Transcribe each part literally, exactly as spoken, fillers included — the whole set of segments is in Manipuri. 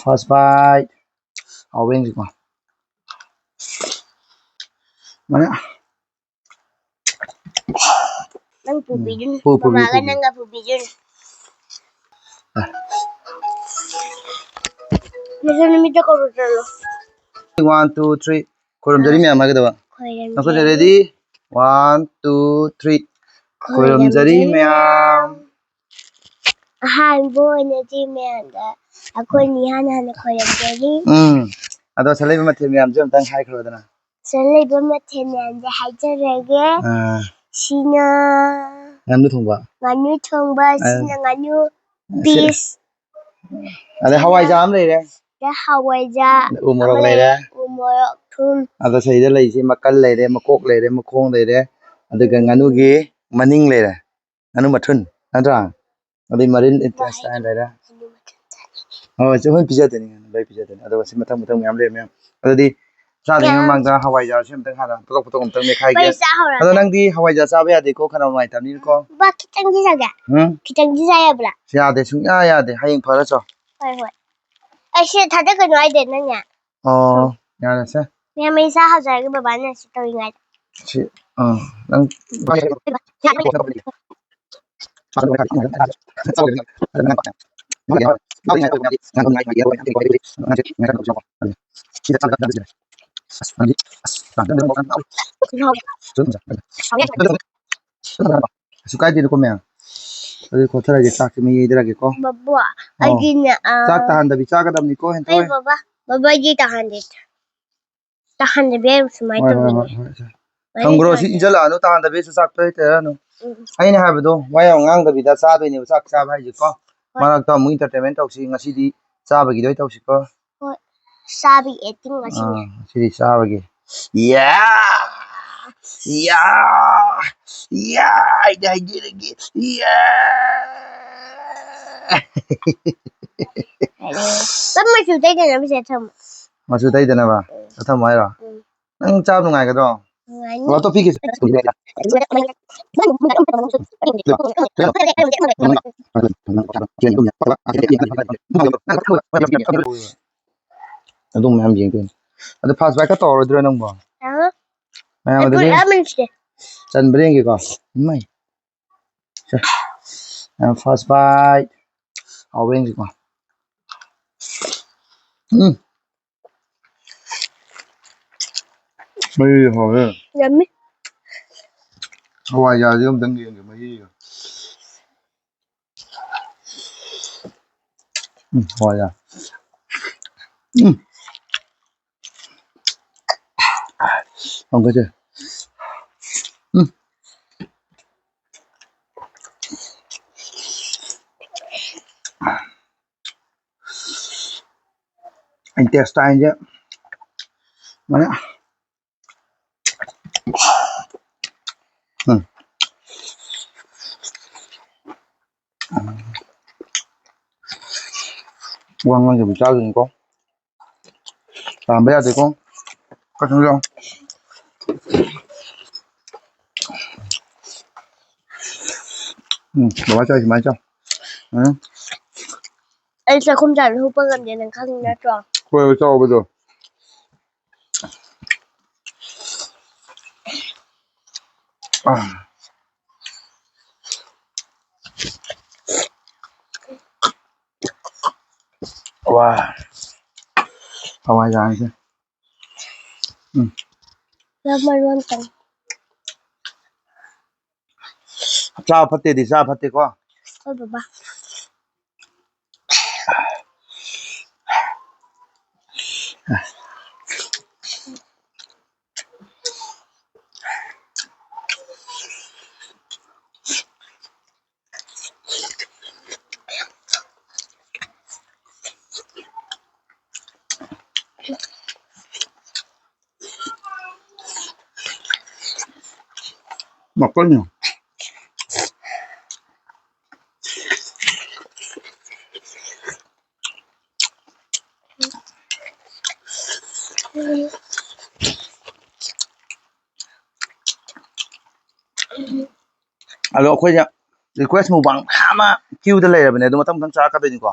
First bite. ꯍꯥꯎꯕ꯭ꯔꯥ ꯌꯦꯡꯁꯤꯀꯣ꯫ ꯃꯥꯅꯦ꯫ ꯅꯪ ꯄꯨꯕꯤꯗꯨꯅ ꯄꯨ- ꯄꯨꯕꯤ- ꯃꯃꯥꯒ ꯄꯨꯕꯤ꯫ ꯅꯪꯒ ꯄꯨꯕꯤꯗꯨꯅ꯫ ꯅꯁꯨ ꯅꯨꯃꯤꯠꯇ ꯀꯧꯔꯨ ꯆꯠꯂꯣ꯫ One, two, three. ꯈꯣꯏꯔꯝꯖꯔꯤ ꯃꯌꯥꯝ ꯍꯥꯏꯒꯗꯕ꯫ ꯅꯈꯣꯏꯁꯦ ready? One, two, three. ꯈꯣꯏꯔꯝꯖꯔꯤ ꯃꯌꯥꯝ꯫ ꯑꯍꯥꯟꯕ ꯑꯣꯏꯅꯗꯤ ꯃꯌꯥꯝꯗ ꯑꯩꯈꯣꯏꯅ ꯏꯍꯥꯟ ꯍꯥꯟꯅ ꯈꯣꯏꯔꯝꯖꯔꯤ꯫ ꯎꯝ꯫ ꯑꯗꯣ ꯁꯤꯗ ꯂꯩꯕ ꯃꯊꯦꯜ ꯃꯌꯥꯝꯁꯦ ꯑꯝꯇꯪ ꯍꯥꯏꯈ꯭ꯔꯣꯗꯅ꯫ ꯁꯤꯗ ꯂꯩꯕ ꯃꯊꯦꯜ ꯃꯌꯥꯝꯁꯦ ꯍꯥꯏꯖꯔꯒꯦ꯫ ꯑꯥ, ꯁꯤꯅ ꯉꯥꯅꯨ ꯊꯣꯡꯕ꯫ ꯉꯥꯅꯨ ꯊꯣꯡꯕ, ꯁꯤꯅ ꯉꯥꯅꯨ ꯁꯤ- piece, ꯑꯗꯩ ꯍꯋꯥꯏꯖꯥꯔ ꯑꯃ ꯂꯩꯔꯦ꯫ ꯑꯗ ꯍꯋꯥꯏꯖꯥ, ꯑꯗꯩ ꯎ ꯃꯣꯔꯣꯛ ꯑꯃ ꯂꯩꯔꯦ꯫ ꯎ ꯃꯣꯔꯣꯛ, ꯊꯨꯝ, ꯑꯗ ꯁꯤꯗ ꯂꯩꯁꯦ ꯃꯀꯟ ꯂꯩꯔꯦ, ꯃꯀꯣꯛ ꯂꯩꯔꯦ, ꯃꯈꯣꯡ ꯂꯩꯔꯦ, ꯑꯗꯨꯒ ꯉꯥꯅꯨꯒꯤ ꯃꯅꯤꯡ ꯂꯩꯔꯦ, ꯉꯥꯅꯨ ꯃꯊꯨꯟ ꯅꯠꯇ꯭ꯔꯥ? ꯑꯗꯩ ꯃꯔꯤꯟ intestine ꯂꯩꯔꯦ꯫ ꯍꯣꯏ, ꯁꯤ ꯍꯣꯏ ꯄꯤꯖꯗꯣꯏꯅꯤ, ꯂꯣꯏ ꯄꯤꯖꯗꯣꯏꯅꯤ꯫ ꯑꯗꯨꯒ ꯁꯤ ꯃꯊꯪ ꯃꯊꯪ ꯃꯌꯥꯝ ꯂꯩꯔꯦ ꯃꯌꯥꯝ꯫ ꯑꯗꯨꯗꯤ ꯆꯥꯗ꯭ꯔꯤꯉꯩ ꯃꯃꯥꯡꯗ ꯍꯋꯥꯏꯖꯥꯔꯁꯦ ꯑꯝꯇꯪ ꯍꯥꯟꯅ ꯄꯨꯇꯣꯛ ꯄꯨꯇꯣꯛ ꯑꯝꯇꯪ ꯃꯦꯠꯈꯥꯏꯒꯦ꯫ ꯑꯩꯈꯣꯏ ꯆꯥ ꯍꯧꯔꯒꯦ꯫ ꯑꯗꯣ ꯅꯪꯗꯤ ꯍꯋꯥꯏꯖꯥꯔ ꯆꯥꯕ ꯌꯥꯗꯦꯀꯣ, ꯈꯅꯥꯎ ꯅꯨꯡꯉꯥꯏꯇꯕꯅꯤꯀꯣ꯫ ꯕꯥ, ꯈꯤꯇꯪꯗꯤ ꯆꯥꯒꯦ꯫ ꯎꯝ? ꯈꯤꯇꯪꯗꯤ ꯆꯥ ꯌꯥꯕ꯭ꯔꯥ? ꯌꯥꯗꯦ, ꯁꯨꯡꯌꯥ ꯌꯥꯗꯦ꯫ ꯍꯌꯦꯡ ꯐꯔ ꯆꯥꯎ꯫ ꯍꯣꯏ, ꯍꯣꯏ꯫ ꯑꯩꯁꯦ ꯊꯥꯗ ꯀꯩꯅꯣ ꯍꯥꯏꯗꯦ ꯅꯪꯅꯦ꯫ ꯑꯣ, ꯌꯥꯔꯦꯁꯦ꯫ ꯃꯌꯥꯝ ꯑꯩ ꯆꯥ ꯍꯧꯖꯔꯒꯦ, ꯕꯕꯥꯅ ꯁꯤ ꯇꯧꯔꯤꯉꯩꯗ꯫ ꯁꯤ, ꯑꯥ, ꯅꯪ ꯀꯩꯁꯨ ꯀꯥꯏꯗꯦꯅꯀꯣ ꯃꯌꯥꯝ꯫ ꯑꯗꯨꯗꯤ ꯈꯣꯠꯊꯔꯒꯦ, ꯆꯥꯛꯁꯦ ꯃꯤ ꯌꯩꯊꯔꯒꯦꯀꯣ꯫ ꯕꯕꯥ, ꯑꯩꯒꯤꯅꯦ, ꯑ, ꯆꯥꯛ ꯇꯥꯍꯟꯗꯕꯤ ꯆꯥꯒꯗꯕꯅꯤꯀꯣ, ꯍꯦꯟꯊꯣꯏ꯫ ꯑꯩ ꯕꯕꯥ, ꯕꯕꯥꯒꯤ ꯇꯥꯍꯟꯗꯦ꯫ ꯇꯥꯍꯟꯗꯕꯤ ꯑꯩ ꯁꯨꯃꯥꯏꯅ ꯍꯣꯏ, ꯍꯣꯏ, ꯇꯧꯕꯅꯦ꯫ ꯍꯣꯏ, ꯍꯣꯏ, ꯍꯣꯏ꯫ ꯈꯪꯕ꯭ꯔꯣ? ꯁꯤ ꯏꯟꯖꯜꯂꯛꯑꯅꯨ, ꯇꯥꯍꯟꯗꯕꯤ ꯆꯥꯛ ꯇꯣꯏ ꯇꯩꯔꯛꯑꯅꯨ꯫ ꯎꯝ꯫ ꯑꯩꯅ ꯍꯥꯏꯕꯗꯣ ꯋꯥ ꯌꯥꯝ ꯉꯥꯡꯗꯕꯤꯗ ꯆꯥꯗꯣꯏꯅꯦꯕ, ꯆꯥꯛ ꯆꯥꯕ ꯍꯥꯏꯁꯦꯀꯣ꯫ ꯃꯔꯛꯇ ꯑꯃꯨꯛ entertainment ꯇꯧꯁꯤ, ꯉꯁꯤꯗꯤ ꯆꯥꯕꯒꯤꯗꯣ ꯑꯣꯏ ꯇꯧꯁꯤꯀꯣ꯫ ꯍꯣꯏ꯫ ꯆꯥꯕꯒꯤ acting ꯉꯁꯤꯅꯦ꯫ ꯑꯥ, ꯉꯁꯤꯗꯤ ꯆꯥꯕꯒꯤ꯫ ꯌꯥ! ꯌꯥ! ꯌꯥ! ꯑꯩꯗꯤ ꯍꯥꯏꯖꯔꯒꯦ꯫ ꯌꯥ! ꯁꯝ ꯃꯆꯨ ꯇꯩꯗꯅꯕꯁꯦ ꯊꯝꯃꯣ꯫ ꯃꯆꯨ ꯇꯩꯗꯅꯕ? ꯊꯝꯃꯣ ꯍꯥꯏꯔꯣ? ꯎꯝ꯫ ꯅꯪ ꯆꯥꯕ ꯅꯨꯡꯉꯥꯏꯒꯗ꯭ꯔꯣ? ꯂꯥꯎ, ꯇꯣ ꯄꯤꯒꯦꯁꯦ꯫ ꯑꯗꯨꯝ ꯃꯌꯥꯝ ꯌꯦꯡꯗꯣꯏꯅꯤ꯫ ꯑꯗꯨ ꯐꯥꯁ ꯕꯥꯏꯛꯀ ꯇꯧꯔꯔꯣꯏꯗ꯭ꯔꯣ ꯅꯪꯕꯣ? ꯇꯧꯔꯣꯏ꯫ ꯃꯌꯥꯝ ꯑꯗꯨꯗꯤ ꯄꯨꯔꯥ ꯃꯤꯟꯁꯇꯦ꯫ ꯆꯟꯕ꯭ꯔꯥ ꯌꯦꯡꯒꯦꯀꯣ꯫ ꯏꯃꯥꯏ꯫ ꯁꯦ꯫ ꯃꯌꯥꯝ ꯐꯥꯁ ꯕꯥꯏꯠ꯫ ꯍꯥꯎꯕ꯭ꯔꯥ ꯌꯦꯡꯁꯤꯀꯣ꯫ ꯎꯝ꯫ ꯃꯍꯤ ꯍꯥꯎꯋꯦ꯫ ꯌꯝꯃꯤ꯫ ꯍꯋꯥꯏꯖꯥꯔꯁꯦ ꯑꯝꯇꯪ ꯌꯦꯡꯒꯦ, ꯃꯍꯤꯒ꯫ ꯎꯝ, ꯍꯋꯥꯏꯖꯥꯔ꯫ ꯎꯝ꯫ ꯊꯝꯒꯦꯁꯦ꯫ ꯎꯝ꯫ Intestine ꯁꯦ ꯃꯥꯅꯦ꯫ ꯎꯝ꯫ ꯋꯥ ꯉꯥꯡꯗꯕꯤ ꯆꯥꯗꯣꯏꯅꯤꯀꯣ꯫ ꯇꯥꯝꯕ ꯌꯥꯗꯦꯀꯣ꯫ ꯀꯛꯆꯤꯡ ꯌꯥꯎ꯫ ꯎꯝ, ꯕꯕꯥ ꯆꯥꯏ ꯁꯨꯃꯥꯏꯅ ꯆꯥꯎ꯫ ꯎꯝ꯫ ꯑꯩ ꯆꯥꯛꯈꯨꯝ ꯆꯥꯕꯗ ꯍꯨꯞꯄ ꯉꯝꯗꯦ, ꯅꯪ ꯈꯪꯉꯤ ꯅꯠꯇ꯭ꯔꯣ? ꯍꯣꯏ, ꯍꯣꯏ, ꯆꯥꯎꯕꯗꯣ꯫ ꯑꯥ꯫ ꯋꯥ꯫ ꯍꯋꯥꯏꯖꯥꯔꯁꯦ꯫ ꯎꯝ꯫ ꯂꯐꯨ ꯃꯔꯨ ꯑꯝꯇꯪ꯫ ꯆꯥ ꯐꯠꯇꯦꯗꯤ ꯆꯥ ꯐꯠꯇꯦꯀꯣ꯫ ꯍꯣꯏ, ꯕꯕꯥ꯫ ꯃꯥꯄꯜꯅꯤ꯫ ꯑꯗꯣ ꯑꯩꯈꯣꯏꯁꯦ request mukbang ꯃꯌꯥꯝ ꯑꯃ queueꯗ ꯂꯩꯔꯕꯅꯦ, ꯑꯗꯣ ꯃꯊꯪ ꯃꯊꯪ ꯆꯥꯔꯛꯀꯗꯣꯏꯅꯤꯀꯣ꯫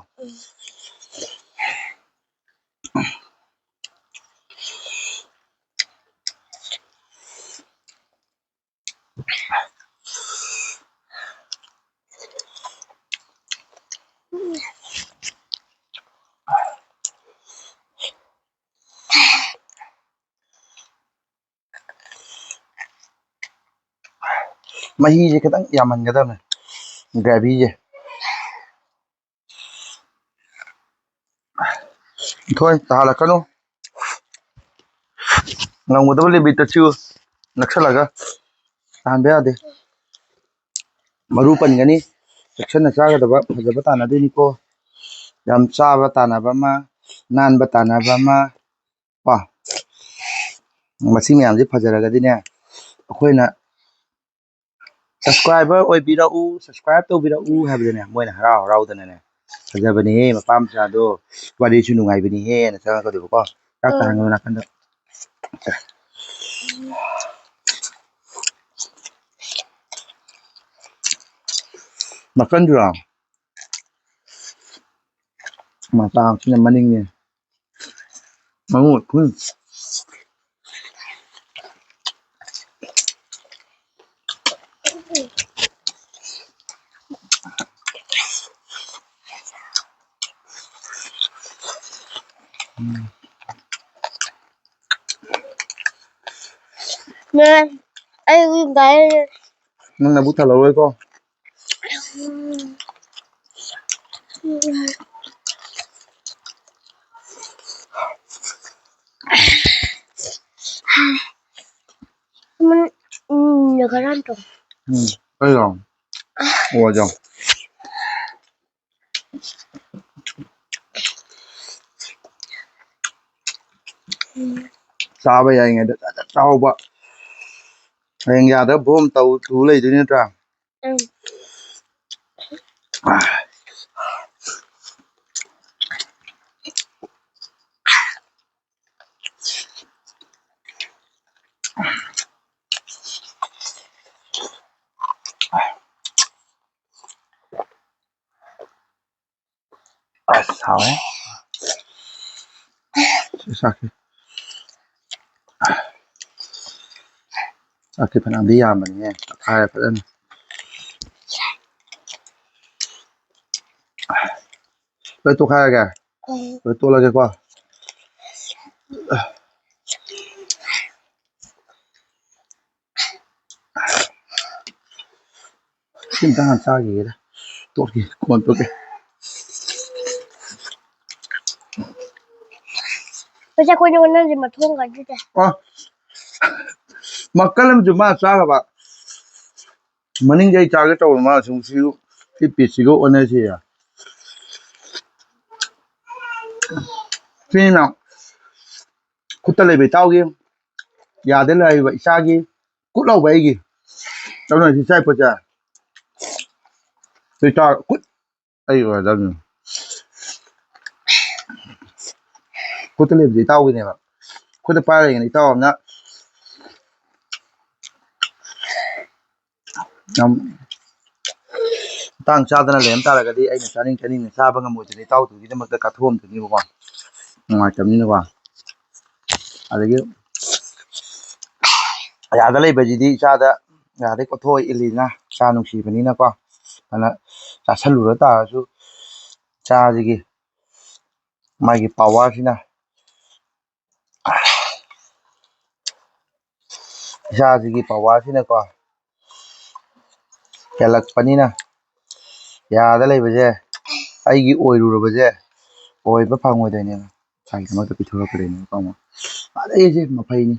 ꯃꯍꯤꯁꯦ ꯈꯤꯇꯪ ꯌꯥꯝꯍꯟꯒꯗꯕꯅꯦ, gravyꯁꯦ꯫ ꯊꯣꯏ, ꯇꯥꯍꯜꯂꯛꯀꯅꯨ꯫ ꯉꯝꯒꯗꯕ limitꯇ ꯆꯤꯛꯎ, ꯅꯛꯁꯜꯂꯒ꯫ ꯇꯥꯍꯟꯕ ꯌꯥꯗꯦ꯫ ꯃꯔꯨ ꯄꯟꯒꯅꯤ꯫ ꯆꯦꯛꯁꯤꯟꯅ ꯆꯥꯒꯗꯕ, ꯐꯖꯕ ꯇꯥꯟꯅꯗꯣꯏꯅꯤꯀꯣ꯫ ꯌꯥꯝ ꯆꯥꯕ ꯇꯥꯟꯅꯕ ꯑꯃ, ꯅꯥꯟꯕ ꯇꯥꯟꯅꯕ ꯑꯃ꯫ ꯀꯣ, ꯃꯁꯤ ꯃꯌꯥꯝꯁꯦ ꯐꯖꯔꯒꯗꯤꯅꯦ, ꯑꯩꯈꯣꯏꯅ subscriber ꯑꯣꯏꯕꯤꯔꯛꯎ, subscribe ꯇꯧꯕꯤꯔꯛꯎ ꯍꯥꯏꯕꯗꯅꯦ, ꯃꯣꯏꯅ ꯍꯔꯥꯎ ꯍꯔꯥꯎꯗꯅꯅꯦ, "ꯐꯖꯕꯅꯦꯍꯦ ꯃꯄꯥ ꯃꯆꯥꯗꯣ, ꯋꯥꯔꯤꯁꯨ ꯅꯨꯡꯉꯥꯏꯕꯅꯦꯍꯦꯅ" ꯆꯪꯉꯛꯀꯗꯣꯏꯕꯀꯣ꯫ ꯆꯥꯛ ꯎꯝ꯫ ꯇꯥꯍꯟꯒꯅꯨ ꯅꯥꯀꯟꯗ꯫ ꯅꯥꯀꯟꯗꯨꯔꯣ? ꯃꯇꯥꯡꯁꯤꯅ ꯃꯅꯤꯡꯅꯦ꯫ ꯃꯉꯣꯟ ꯐꯨꯜ꯫ ꯎꯝ꯫ ꯅꯦ, ꯑꯩꯒꯤ ꯒꯥꯔꯤ꯫ ꯅꯪ ꯅꯕꯨꯛ ꯊꯜꯍꯧꯔꯣꯏꯀꯣ꯫ ꯎꯝ, ꯎꯝ, ꯈꯔ ꯇꯧ꯫ ꯎꯝ, ꯑꯩꯔꯣ? ꯑꯣ, ꯆꯥꯎ꯫ ꯆꯥꯕ ꯌꯥꯏꯉꯩꯗ ꯆꯥ-, ꯆꯥ-, ꯆꯥꯍꯧꯕ꯫ ꯍꯌꯦꯡ ꯌꯥꯗ꯭ꯔꯒ ꯚꯣꯝ ꯇꯧ-, ꯇꯨ ꯂꯩꯗꯣꯏ ꯅꯠꯇ꯭ꯔꯥ? ꯎꯝ꯫ ꯍꯥꯎꯋꯦ꯫ ꯁꯤ ꯆꯥꯛꯁꯤ꯫ ꯆꯥꯛꯁꯤ ꯐꯅꯌꯥꯝꯗꯤ ꯌꯥꯝꯕꯅꯤꯍꯦ꯫ ꯇꯛꯈꯥꯏꯔ ꯐꯖꯅ꯫ ꯂꯣꯏ ꯇꯣꯠꯈꯥꯏꯔꯒꯦ? ꯎꯝ꯫ ꯂꯣꯏ ꯇꯣꯠꯂꯒꯦꯀꯣ꯫ ꯁꯤ ꯑꯝꯇ ꯍꯥꯟꯅ ꯆꯥꯈꯤꯒꯦꯗ꯫ ꯇꯣꯠꯈꯤ, ꯀꯣꯟ ꯇꯣꯠꯀꯦ꯫ ꯄꯩꯁꯥ ꯑꯩꯈꯣꯏꯅ ꯑꯣꯟꯅꯁꯦ ꯃꯊꯣꯡ ꯈꯪꯗꯦ꯫ ꯑ, ꯃꯈꯜ ꯑꯃꯁꯨ ꯃꯥ ꯆꯥꯈ꯭ꯔꯕ꯫ ꯃꯅꯤꯡꯒꯤ ꯑꯩ ꯆꯥꯒꯦ ꯇꯧꯕ ꯃꯥ ꯁꯨꯝ ꯁꯤ, ꯁꯤ ꯄꯤꯁꯁꯤꯒ ꯑꯣꯟꯅꯁꯤ꯫ ꯁꯤꯅ ꯈꯨꯠꯇ ꯂꯩꯕ ꯏꯇꯥꯎꯒꯤ, ꯌꯥꯗ ꯂꯩꯕ ꯏꯆꯥꯒꯤ, ꯈꯨꯠ ꯂꯧꯕ ꯑꯩꯒꯤ꯫ ꯆꯠꯂꯨ ꯁꯤ ꯆꯥꯏ ꯄꯣꯠꯁꯦ꯫ ꯁꯤ ꯆꯥ-, ꯈꯨꯠ ꯑꯩ ꯑꯣꯏꯔꯗꯕꯅꯤ꯫ ꯈꯨꯠꯇ ꯂꯩꯕꯁꯦ ꯏꯇꯥꯎꯒꯤꯅꯦꯕ꯫ ꯈꯨꯠꯇ ꯄꯥꯏꯔ ꯂꯩꯔꯤꯉꯩꯗ ꯏꯇꯥꯎ ꯑꯃꯅ ꯌꯥꯝ ꯃꯇꯥꯡ ꯆꯥꯗꯅ ꯂꯩꯔꯝ ꯇꯥꯔꯒꯗꯤ ꯑꯩꯅ ꯆꯥꯅꯤꯡ ꯆꯥꯅꯤꯡꯅ ꯆꯥꯕ ꯉꯝꯃꯣꯏꯗꯣꯏꯅꯤ, ꯏꯇꯥꯎꯗꯨꯒꯤꯗꯃꯛꯇ ꯀꯠꯊꯣꯛꯑꯝꯗꯣꯏꯅꯦꯕꯀꯣ, ꯅꯨꯡꯉꯥꯏꯇꯕꯅꯤꯅꯀꯣ꯫ ꯑꯗꯒꯤ ꯑꯌꯥꯗ ꯂꯩꯕꯁꯤꯗꯤ ꯏꯆꯥꯗ ꯑꯌꯥꯗꯩ ꯀꯣꯠꯊꯣꯛꯑ ꯏꯜꯂꯤꯅ, ꯏꯆꯥ ꯅꯨꯡꯁꯤꯕꯅꯤꯅꯀꯣ꯫ ꯑꯗꯨꯅ ꯆꯥꯁꯜꯂꯨꯔ ꯇꯥꯔꯁꯨ ꯏꯆꯥꯁꯤꯒꯤ ꯃꯥꯒꯤ ꯄꯋꯥꯔꯁꯤꯅ, ꯏꯆꯥꯁꯤꯒꯤ ꯄꯋꯥꯔꯁꯤꯅꯀꯣ ꯍꯦꯜꯂꯛꯄꯅꯤꯅ, ꯌꯥꯗ ꯂꯩꯕꯁꯦ, ꯑꯩꯒꯤ ꯑꯣꯏꯔꯨꯔꯕꯁꯦ ꯑꯣꯏꯕ ꯐꯪꯉꯣꯏꯗꯣꯏꯅꯦꯕ꯫ ꯏꯁꯥꯒꯤꯗꯃꯛꯇ ꯄꯤꯊꯣꯔꯛꯀꯗꯣꯏꯅꯦꯕꯀꯣ ꯑꯃꯨꯛ꯫ ꯑꯗꯩꯁꯦ ꯃꯐꯩꯅꯤ꯫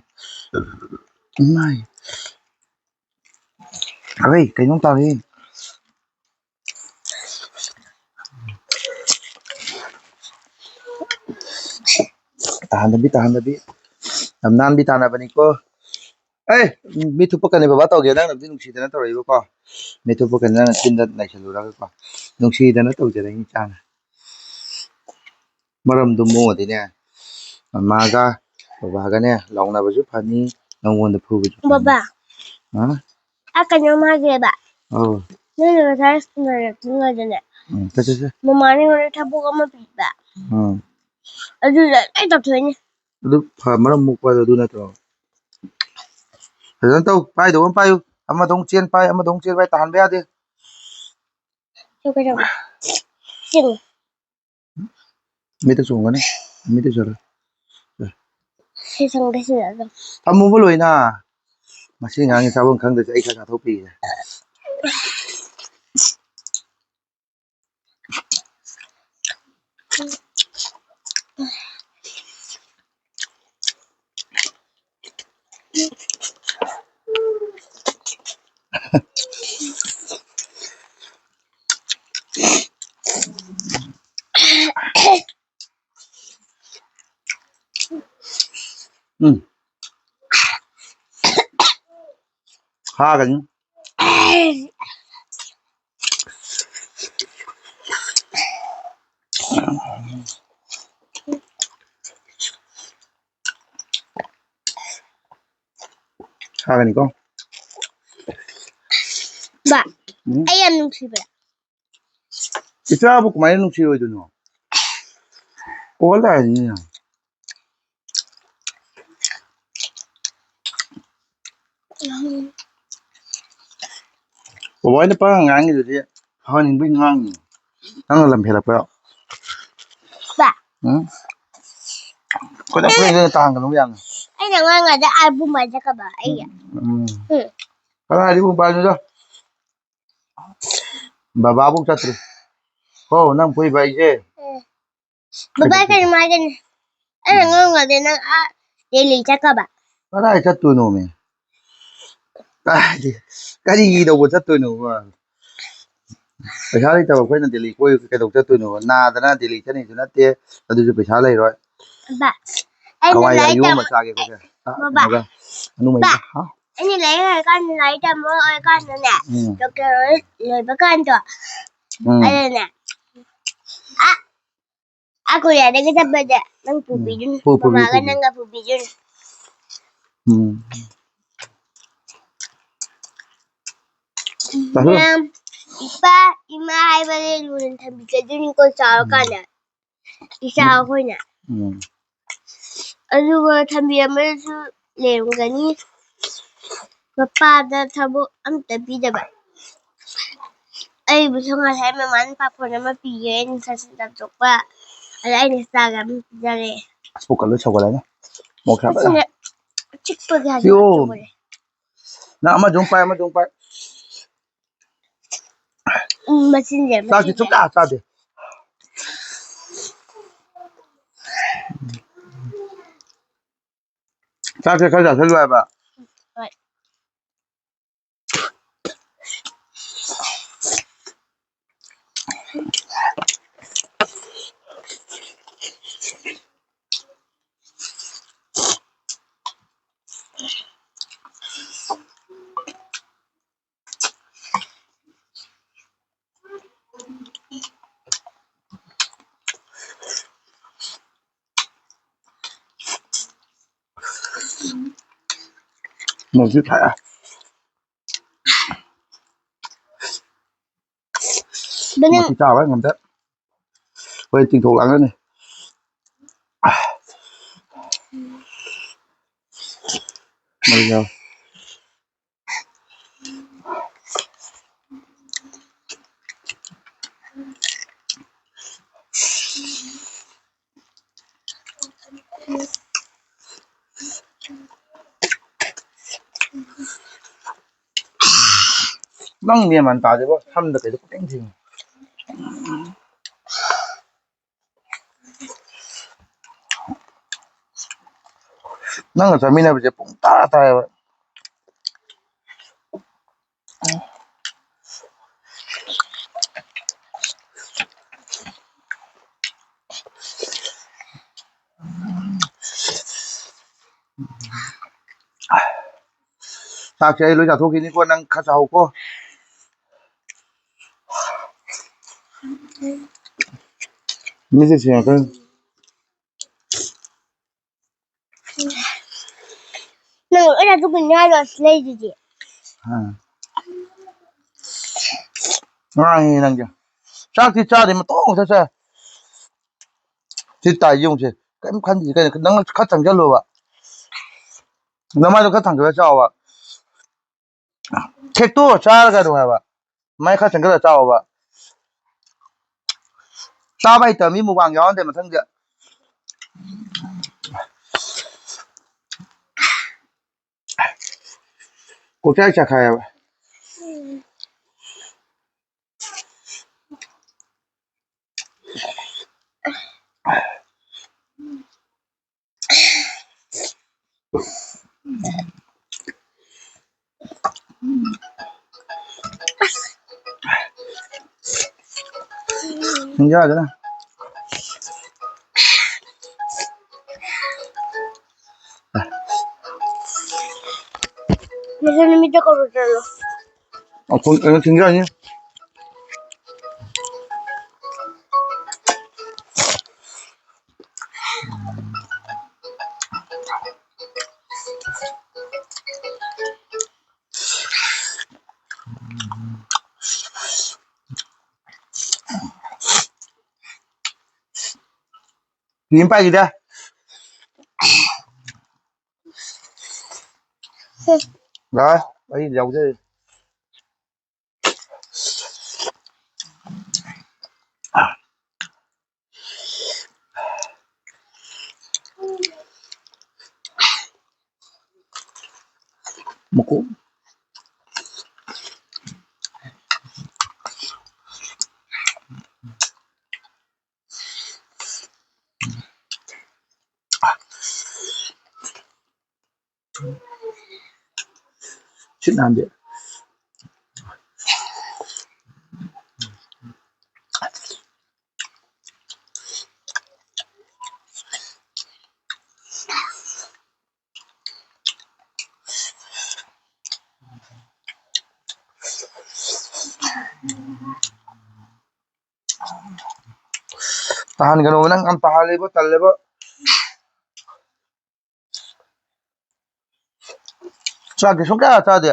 ꯏꯃꯥꯏ꯫ ꯑꯔꯩ, ꯀꯩꯅꯣꯝ ꯇꯥꯔꯦ꯫ ꯇꯥꯍꯟꯗꯕꯤ, ꯇꯥꯍꯟꯗꯕꯤ꯫ ꯌꯥꯝ ꯅꯥꯟꯕꯤ ꯇꯥꯅꯕꯅꯤꯀꯣ꯫ ꯑꯦ, ꯃꯤꯠ ꯊꯨꯞꯄꯛꯀꯅꯤ ꯕꯕꯥ, ꯇꯧꯒꯦ꯫ ꯅꯪꯅꯕꯨꯗꯤ ꯅꯨꯡꯁꯤꯗꯅ ꯇꯧꯔꯛꯏꯕꯀꯣ꯫ ꯃꯤꯠ ꯊꯨꯞꯄꯛꯀꯅꯤ, ꯅꯪꯅ ꯆꯤꯟꯗ ꯅꯩꯁꯜꯂꯨꯔꯒꯀꯣ꯫ ꯅꯨꯡꯁꯤꯗꯅ ꯇꯧꯖꯔꯛꯏꯅꯤ ꯏꯆꯥꯅ꯫ ꯃꯔꯝꯗꯨ ꯃꯣꯛꯑꯗꯤꯅꯦ, ꯃꯃꯥꯒ ꯕꯕꯥꯒꯅꯦ ꯂꯥꯎꯅꯕꯁꯨ ꯐꯅꯤ, ꯅꯪꯉꯣꯟꯗ ꯐꯨꯕꯁꯨ ꯐꯅꯤ꯫ ꯕꯕꯥ꯫ ꯍꯥ? ꯑ, ꯀꯩꯅꯣꯝ ꯍꯥꯏꯒꯦꯕ꯫ ꯑꯧ꯫ ꯅꯣꯏꯅ ꯉꯁꯥꯏ ꯁꯥꯟꯅꯔꯛꯇ꯭ꯔꯤꯉꯩꯗꯅꯦ, ꯎꯝ, ꯆꯠ, ꯆꯠ, ꯆꯠ꯫ ꯃꯃꯥꯅ ꯑꯩꯉꯣꯟꯗ ꯊꯕꯛ ꯑꯃ ꯄꯤꯕ꯫ ꯎꯝ꯫ ꯑꯗꯨꯗ ꯂꯣꯏ ꯇꯧꯊꯣꯛꯏꯅꯦ꯫ ꯑꯗꯨ ꯐ-, ꯃꯔꯝ ꯃꯣꯛꯄ ꯍꯥꯏꯗꯣ ꯑꯗꯨ ꯅꯠꯇ꯭ꯔꯣ? ꯐꯖꯅ ꯇꯧ, ꯄꯥꯏꯗꯧꯕ ꯑꯃ ꯄꯥꯏꯌꯨ꯫ ꯑꯃꯗꯧ ꯆꯦꯟ ꯄꯥꯏ, ꯑꯃꯗꯧ ꯆꯦꯟ ꯄꯥꯏ, ꯇꯥꯍꯟꯕ ꯌꯥꯗꯦ꯫ ꯁꯤ ꯀꯩꯗꯧꯕ? ꯆꯤꯡ꯫ ꯃꯤꯠꯇ ꯆꯣꯡꯒꯅꯤ, ꯃꯤꯠꯇ ꯆꯣꯡꯒꯅꯤ꯫ ꯁꯤ ꯆꯪꯒꯦ ꯁꯤꯗ ꯑꯗꯨꯝ꯫ ꯊꯝꯃꯨꯕ ꯂꯣꯏꯅ꯫ ꯃꯁꯤ ꯑꯉꯥꯡꯒꯤ ꯆꯥꯐꯝ ꯈꯪꯗ꯭ꯔꯁꯦ ꯑꯩ ꯈꯔ ꯆꯥꯊꯣꯛꯄꯤꯒꯦ꯫ ꯎꯝ꯫ ꯍꯥꯒꯅꯤ꯫ ꯍꯥꯒꯅꯤꯀꯣ꯫ ꯕꯥ, ꯎꯝ? ꯑꯩ ꯌꯥꯝ ꯅꯨꯡꯁꯤꯕ꯭ꯔꯥ? ꯏꯆꯥꯕꯨ ꯀꯃꯥꯏꯅ ꯅꯨꯡꯁꯤꯔꯣꯏꯗꯣꯏꯅꯣ? ꯑꯣꯜ ꯂꯥꯛꯑꯅꯤꯅ꯫ ꯕꯕꯥ ꯍꯣꯏꯅ ꯄꯉꯥꯡ ꯉꯥꯡꯉꯤꯗꯨꯗꯤ ꯐꯍꯟꯅꯤꯡꯕꯒꯤ ꯉꯥꯡꯉꯤꯅꯦ꯫ ꯅꯪꯅ ꯂꯝ ꯍꯦꯜꯂꯛꯄ꯫ ꯕꯥ, ꯎꯝ? ꯈꯨꯗꯛ ꯈꯨꯗꯛꯇ ꯇꯥꯍꯟꯒꯅꯨ ꯌꯥꯝꯅ꯫ ꯑꯩꯅ ꯑꯉꯥꯡꯉꯗ ꯑꯥꯕꯨ ꯃꯥꯏꯖꯀꯕ ꯑꯩꯒ꯫ ꯎꯝ꯫ ꯎꯝ꯫ ꯀꯗꯥꯏꯗꯒꯤ ꯃꯣꯕꯥꯏꯜꯅꯣꯗ? ꯕꯕꯥꯕꯨ ꯆꯠꯇ꯭ꯔꯤ꯫ ꯍꯣ, ꯅꯪ ꯐꯨꯏꯕ ꯑꯩꯁꯦ? ꯕꯕꯥ ꯀꯩꯅꯣ ꯍꯥꯏꯒꯅꯤ꯫ ꯑꯩꯅ ꯑꯉꯥꯡꯉꯗ ꯅꯪ ꯑꯥ ꯗꯦꯜꯂꯤ ꯆꯠꯀꯕ꯫ ꯀꯗꯥꯏ ꯆꯠꯇꯣꯏꯅꯣꯃꯤ? ꯀꯥꯏꯗꯤ, ꯀꯔꯤ ꯇꯧꯕ ꯆꯠꯇꯣꯏꯅꯣꯕ? ꯄꯩꯁꯥ ꯂꯩꯇꯕ ꯑꯩꯈꯣꯏꯅ ꯗꯦꯜꯂꯤ ꯀꯣꯏ ꯀꯩꯗꯧ ꯆꯠꯇꯣꯏꯅꯣꯕ? ꯅꯥꯗꯅ ꯗꯦꯜꯂꯤ ꯆꯠꯅꯤꯁꯨ ꯅꯠꯇꯦ, ꯑꯗꯨꯁꯨ ꯄꯩꯁꯥ ꯂꯩꯔꯣꯏ꯫ ꯕꯕꯥ, ꯑꯩꯅ ꯍꯋꯥꯏ ꯂꯥꯏꯔꯤꯛ ꯑꯌꯨꯕ ꯇꯝ-, ꯑꯃ ꯆꯥꯒꯦ ꯑꯩꯈꯣꯏꯁꯦ꯫ ꯑ, ꯕꯕꯥ꯫ ꯀꯩꯅꯣꯒ, ꯑꯅꯨ ꯃꯩꯒ꯫ ꯍꯥ? ꯑꯩꯅ ꯂꯥꯏꯔꯤꯛ ꯍꯩꯔꯀꯥꯟꯗ ꯂꯥꯏꯔꯤꯛ ꯇꯝꯕ ꯑꯣꯏꯔꯀꯥꯟꯗꯅꯦ, ꯎꯝ. ꯗꯣꯛꯇꯔ ꯑꯣꯏ-, ꯂꯣꯏꯕ ꯀꯥꯟꯗꯣ, ꯎꯝ. ꯑꯗꯨꯅꯦ, ꯑ, ꯑ ꯀꯣꯔꯤꯌꯥꯗꯒꯤ ꯆꯠꯄꯗ ꯅꯪ ꯄꯨꯕꯤꯗꯨꯅꯤ꯫ ꯄꯨ-, ꯄꯨꯕꯤ-, ꯃꯃꯥꯒ ꯄꯨꯕꯤ꯫ ꯅꯪꯒ ꯄꯨꯕꯤꯗꯨꯅꯤ꯫ ꯎꯝ. ꯆꯥꯊꯣꯛ꯫ ꯃꯌꯥꯝ, ꯏꯄꯥ, ꯏꯃꯥ ꯍꯥꯏꯕꯗꯤ ꯂꯨꯅ ꯊꯝꯕꯤꯒꯗꯣꯏꯅꯤꯀꯣ ꯆꯥꯎꯔꯀꯥꯟꯗ꯫ ꯏꯆꯥ ꯑꯩꯈꯣꯏꯅ꯫ ꯎꯝ꯫ ꯑꯗꯨꯒ ꯊꯝꯕꯤꯔꯝꯕꯗꯁꯨ ꯂꯩꯔꯝꯒꯅꯤ꯫ ꯃꯄꯥꯗ ꯊꯕꯛ ꯑꯝꯇ ꯄꯤꯗꯕ꯫ ꯑꯩꯕꯨꯁꯨ ꯉꯁꯥꯏ ꯃꯃꯥꯅ ꯄꯥꯐꯣꯔ ꯑꯃ ꯄꯤꯌꯦ, ꯑꯩꯅ ꯁꯠ ꯁꯠ ꯆꯥꯊꯣꯛꯄ꯫ ꯑꯗ ꯑꯩꯅ ꯆꯥꯒ ꯑꯃ ꯄꯤꯖꯔꯦ꯫ ꯑꯁ, ꯄꯨꯛꯀ ꯂꯣꯏ ꯁꯧꯒꯠꯂꯦꯅꯦ꯫ ꯃꯣꯔꯣꯛ ꯁꯥꯕꯅ꯫ ꯑꯁꯤꯅ ꯑꯆꯤꯛꯄꯒꯤ ꯍꯥꯏꯗꯣ ꯁꯤꯌꯣ꯫ ꯇꯧꯕꯅꯦ꯫ ꯅꯪ ꯑꯃꯁꯨ ꯑꯃꯨꯛ ꯄꯥꯏ, ꯑꯃꯁꯨ ꯑꯃꯨꯛ ꯄꯥꯏ꯫ ꯎꯝ, ꯃꯆꯤꯟꯁꯦ, ꯆꯥꯛꯇꯤ ꯃꯆꯤꯟꯁꯦ꯫ ꯁꯨꯡꯆꯥ ꯆꯥꯗꯦ꯫ ꯆꯥꯛꯁꯦ ꯈꯔ ꯆꯥꯁꯤꯜꯂꯨ ꯍꯥꯏꯕ꯫ ꯍꯣꯏ꯫ ꯅꯣꯡꯁꯤ ꯊꯥꯔꯛꯑꯦ꯫ ꯕꯅꯦ꯫ ꯃꯁꯤ ꯆꯥꯕ ꯉꯝꯗꯦ꯫ ꯍꯣꯔꯦꯟ ꯇꯤꯡꯊꯣꯛ ꯂꯥꯡꯒꯅꯤ꯫ ꯃꯩ ꯌꯥꯎ꯫ ꯅꯪ ꯃꯦꯟ ꯃꯥꯟ ꯇꯥꯗꯦꯕꯣ, ꯁꯝꯗ ꯀꯩꯗ ꯄꯪꯊꯤꯡ ꯊꯤꯡꯉꯤ꯫ ꯅꯪꯒ ꯆꯥꯃꯤꯟꯅꯕꯁꯦ ꯄꯨꯡ ꯇꯔꯥ ꯇꯥꯏꯌꯦꯕ꯫ ꯆꯥꯛꯁꯦ ꯑꯩ ꯂꯣꯏ ꯆꯥꯊꯣꯛꯈꯤꯅꯤꯀꯣ, ꯅꯪ ꯈꯔ ꯆꯥꯍꯧꯀꯣ꯫ ꯃꯤꯠꯁꯦ ꯁꯦꯡꯉꯛꯀꯅꯤ꯫ ꯅꯪ ꯂꯣꯏ ꯆꯥꯊꯣꯛꯈꯤꯅꯤ ꯍꯥꯏꯔꯣ ꯑꯁꯤ ꯂꯩꯗꯨꯗꯤ? ꯑꯥ꯫ ꯉꯥꯡꯉꯤ ꯅꯪꯁꯦ꯫ ꯆꯥꯛꯇꯤ ꯆꯥꯗꯦ, ꯃꯇꯣꯡ ꯈꯛꯇ ꯆꯥꯏ꯫ ꯁꯤ ꯇꯥꯏ ꯌꯦꯡꯉꯨꯁꯦ꯫ ꯀꯩꯝ ꯈꯟꯗꯦ ꯀꯩꯅꯣ꯫ ꯅꯪ ꯈꯔ ꯆꯪꯁꯜꯂꯣꯕ꯫ ꯅꯃꯥꯏꯗꯣ ꯈꯔ ꯊꯥꯡꯒꯠꯂ ꯆꯥꯎꯕ꯫ ꯊꯦꯛꯇꯣꯛꯑ ꯆꯥꯔꯒ ꯑꯗꯨꯝ ꯍꯥꯏꯕ꯫ ꯃꯥꯏ ꯈꯔ ꯆꯪꯁꯜꯂ ꯆꯥꯎꯕ꯫ ꯆꯥꯕ ꯍꯩꯇꯕ ꯃꯤ ꯃꯨꯛꯕꯥꯡ ꯌꯥꯎꯍꯟꯗꯦ ꯃꯊꯪꯗꯤ꯫ ꯀꯣꯛꯆꯥꯛ ꯆꯥꯛꯈꯥꯏꯌꯦꯕ꯫ ꯌꯥꯗꯅ꯫ ꯃꯁꯤ ꯅꯨꯃꯤꯠꯇ ꯀꯧꯔ ꯆꯠꯂꯣ꯫ ꯑꯩꯈꯣꯏ ꯀꯩꯅꯣ ꯊꯤꯡꯖꯅꯤ꯫ ꯄꯥꯏꯈꯤꯗ꯫ ꯂꯥꯛꯑꯣ, ꯑꯩ ꯌꯥꯎꯖꯔꯤ꯫ ꯃꯀꯣꯛ꯫ ꯁꯤꯠ ꯅꯥꯟꯗꯦ꯫ ꯇꯥꯍꯟꯒꯅꯣ, ꯅꯪ ꯌꯥꯝ ꯇꯥꯍꯜꯂꯦꯕꯣ, ꯇꯜꯂꯦꯕꯣ꯫ ꯆꯥꯛꯇꯤ ꯁꯨꯡꯆꯥ ꯆꯥꯗꯦ꯫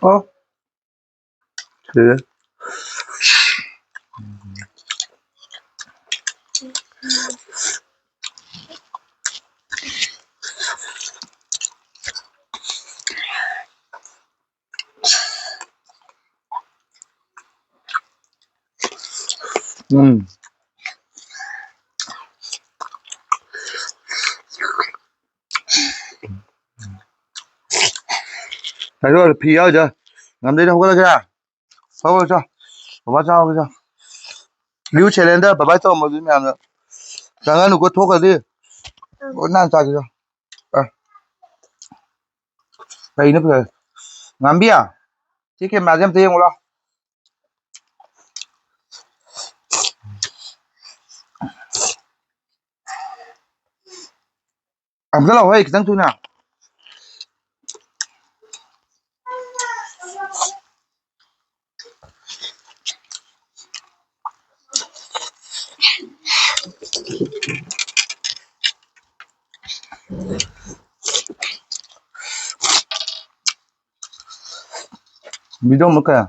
Oh. ꯎꯝ꯫ ꯀꯩꯅꯣ, ꯐꯤ ꯌꯥꯎꯗ ꯉꯝꯗꯣꯏꯅꯦ, ꯍꯧꯒꯠꯂꯒꯦ꯫ ꯍꯧꯒꯠꯂꯣ, ꯆꯣ꯫ ꯕꯕꯥ ꯆꯥꯎꯔꯒꯦ, ꯆꯣ꯫ ꯕ꯭ꯂꯨ ꯁꯦꯂꯦꯟꯗꯔ ꯕꯕꯥ ꯇꯧꯔꯝꯕꯗꯨ ꯃꯌꯥꯝꯅ ꯆꯪꯍꯟꯅꯨꯀꯣ, ꯊꯣꯛꯈ꯭ꯔꯗꯤ꯫ ꯑꯣ, ꯅꯪ ꯆꯥꯒꯦ, ꯆꯣ꯫ ꯑ꯫ ꯀꯩꯅꯣ ꯐꯖ-, ꯉꯥꯝꯕꯤ? ꯁꯤ ꯀꯦꯃꯦꯔꯥꯁꯦ ꯑꯝꯇ ꯌꯦꯡꯉꯨ ꯂꯥꯎ꯫ ꯑꯝꯇ ꯂꯥꯎꯍꯦ, ꯈꯤꯇꯪ ꯊꯨꯅ꯫ ꯚꯤꯗꯤꯑꯣ ꯃꯨꯠꯈ꯭ꯔꯦ?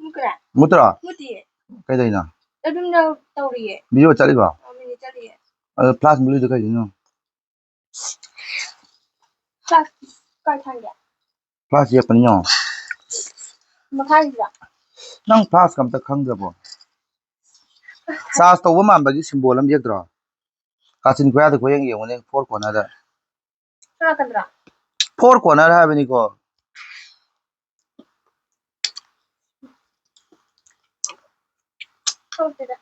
ꯃꯨꯠꯈ꯭ꯔꯦ? ꯃꯨꯠꯇ꯭ꯔꯣ? ꯃꯨꯠꯇꯤꯌꯦ꯫ ꯀꯩꯗꯧꯔꯤꯅꯣ? ꯑꯗꯨꯝ ꯇꯧꯔꯤꯌꯦ꯫ ꯚꯤꯗꯤꯑꯣ ꯆꯠꯂꯤꯕꯣ? ꯑ, ꯃꯤꯅꯤꯠ ꯆꯠꯂꯤꯌꯦ꯫ ꯑꯗꯣ ꯐ꯭ꯂꯥꯁ ꯃꯨꯠꯂꯤꯗꯣ ꯀꯩꯒꯤꯅꯣ? ꯐ꯭ꯂꯥꯁ ꯀꯥꯏ ꯊꯥꯟꯒꯦ? ꯐ꯭ꯂꯥꯁ ꯌꯦꯛꯄꯅꯤ ꯌꯦꯡꯉꯣ꯫ ꯃꯈꯥꯒꯤꯗ꯫ ꯅꯪ ꯐ꯭ꯂꯥꯁꯀ ꯑꯝꯇ ꯈꯪꯗ꯭ꯔꯕꯣ? ꯆꯥꯔꯖ ꯇꯧꯕ ꯃꯥꯟꯕꯒꯤ ꯁꯤꯝꯕꯣꯜ ꯑꯃ ꯌꯦꯛꯇ꯭ꯔꯣ? ꯀꯥꯆꯤꯟ ꯀꯣꯌꯥꯗ ꯀꯣꯌꯦꯡ ꯌꯦꯡꯉꯨꯅꯦ, ꯐꯣꯔ ꯀꯣꯔꯅꯔꯗ꯫ ꯁꯣꯝ ꯅꯥꯀꯟꯗ꯭ꯔꯣ? ꯐꯣꯔ ꯀꯣꯔꯅꯔ ꯍꯥꯏꯕꯅꯤꯀꯣ꯫ ꯈꯪꯗꯦꯗ꯫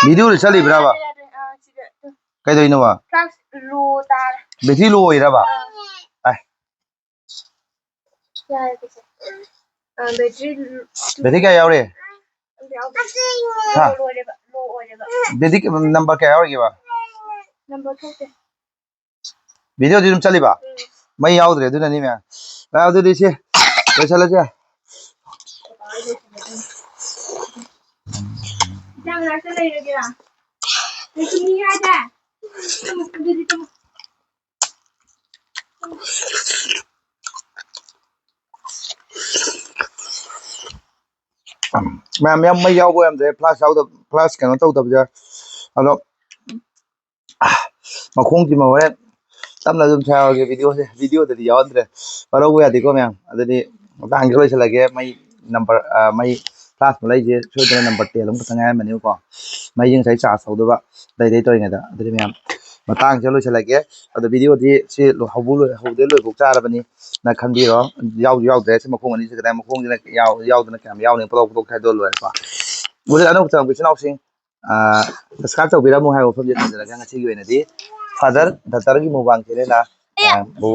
ꯚꯤꯗꯤꯑꯣꯗ ꯆꯠꯂꯤꯕ꯭ꯔꯥꯕ? ꯌꯥꯗ꯭ꯔꯦ, ꯌꯥꯗ꯭ꯔꯦ꯫ ꯑꯥ, ꯁꯤꯗ꯫ ꯀꯩꯗꯧꯔꯤꯅꯣꯕ? ꯐ꯭ꯂꯥꯁ ꯂꯣ ꯇꯥꯔꯦ꯫ ꯕꯦꯇ꯭ꯔꯤ ꯂꯣ ꯑꯣꯏꯔꯕ? ꯑꯥ꯫ ꯑꯥꯏ꯫ ꯌꯥꯔꯦ, ꯆꯦꯆꯦ꯫ ꯑꯥ, ꯕꯦꯇ꯭ꯔꯤ ꯕꯦꯇ꯭ꯔꯤ ꯀꯌꯥ ꯌꯥꯎꯔꯤ? ꯍꯥ? ꯕꯦꯗꯤꯛ ꯅꯝꯕꯔ ꯀꯌꯥ ꯌꯥꯎꯔꯤꯒꯦꯕ? ꯚꯤꯗꯤꯑꯣꯗꯤ ꯑꯗꯨꯝ ꯆꯠꯂꯤꯕ? ꯃꯩ ꯌꯥꯎꯗ꯭ꯔꯦ ꯑꯗꯨꯅꯅꯤ ꯃꯌꯥꯝ꯫ ꯃꯌꯥꯝ ꯑꯗꯨꯗꯤ ꯁꯤ ꯂꯣꯏꯁꯜꯂꯁꯦ꯫ ꯃꯌꯥꯝ ꯃꯌꯥꯝ ꯃꯩ ꯌꯥꯎꯕ ꯑꯣꯏꯔꯝꯗ꯭ꯔꯦ, ꯐ꯭ꯂꯥꯁ ꯌꯥꯎꯗꯕ, ꯐ꯭ꯂꯥꯁ ꯀꯩꯅꯣ ꯇꯧꯗꯕꯁꯦ꯫ ꯑꯗꯣ ꯃꯈꯣꯡꯁꯤꯃ ꯍꯣꯔꯦꯟ ꯇꯞꯅ ꯑꯗꯨꯝ ꯁꯥꯔꯒꯦ ꯚꯤꯗꯤꯑꯣꯁꯦ, ꯚꯤꯗꯤꯑꯣꯗꯗꯤ ꯌꯥꯎꯍꯟꯗ꯭ꯔꯦ꯫ ꯋꯥꯔꯧꯕ ꯌꯥꯗꯦꯀꯣ ꯃꯌꯥꯝ꯫ ꯑꯗꯨꯗꯤ ꯃꯇꯥꯡꯁꯤ ꯂꯣꯏꯁꯤꯜꯂꯒꯦ꯫ ꯃꯩ ꯅꯝꯕꯔ ꯃꯩ ꯐ꯭ꯂꯥꯁ ꯃꯨꯠꯂꯛꯏꯁꯦ ꯁꯣꯏꯗꯅ ꯅꯝꯕꯔ ꯇꯦꯟ ꯑꯃꯈꯛꯇ ꯉꯥꯏꯔꯝꯃꯅꯦꯕꯀꯣ꯫ ꯃꯩꯁꯦ ꯉꯁꯥꯏ ꯆꯥꯔꯖ ꯇꯧꯗꯕ ꯂꯩꯗꯩ ꯇꯧꯔꯤꯉꯩꯗ꯫ ꯑꯗꯨꯗꯤ ꯃꯌꯥꯝ ꯃꯇꯥꯡꯁꯤꯗ ꯂꯣꯏꯁꯤꯜꯂꯒꯦ꯫ ꯑꯗꯣ ꯚꯤꯗꯤꯑꯣꯗꯤ ꯁꯤ ꯍꯧꯕ ꯂꯣꯏ ꯍꯧꯗꯩ ꯂꯣꯏꯐꯥꯎ ꯆꯥꯔꯕꯅꯤ꯫ ꯅ ꯈꯟꯕꯤꯔꯣ꯫ ꯌꯥꯎꯁꯨ ꯌꯥꯎꯗ꯭ꯔꯦ꯫ ꯁꯤ ꯃꯈꯣꯡ ꯑꯅꯤꯁꯤ ꯀꯗꯥꯏ ꯃꯈꯣꯡꯁꯤꯅ ꯌꯥꯎ- ꯌꯥꯎꯗꯅ ꯀꯌꯥꯝ ꯌꯥꯎꯅꯤ? ꯄꯨꯂꯧ ꯄꯨꯂꯧ ꯈꯥꯏꯗꯣꯛꯑ ꯂꯣꯏꯔꯦꯀꯣ꯫ ꯃꯣꯗꯦꯜ ꯑꯅꯧꯕ ꯆꯪꯉꯛꯄ ꯏꯆꯤꯟ ꯏꯅꯥꯎꯁꯤꯡ, ꯑ, subscribe ꯇꯧꯕꯤꯔꯝꯃꯨ ꯍꯥꯏꯕ ꯋꯥꯐꯝꯁꯦ ꯊꯝꯖꯔꯒ ꯉꯁꯤꯒꯤ ꯑꯣꯏꯅꯗꯤ ꯐꯥꯗꯔ ꯗꯥꯛꯇꯔꯒꯤ ꯃꯨꯛꯕꯥꯡ ꯆꯦꯅꯦꯜꯅ ꯃꯌꯥꯝꯕꯨ,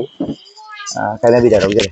ꯑ, ꯀꯥꯏꯅꯕꯤꯔ ꯂꯧꯖꯔꯦ꯫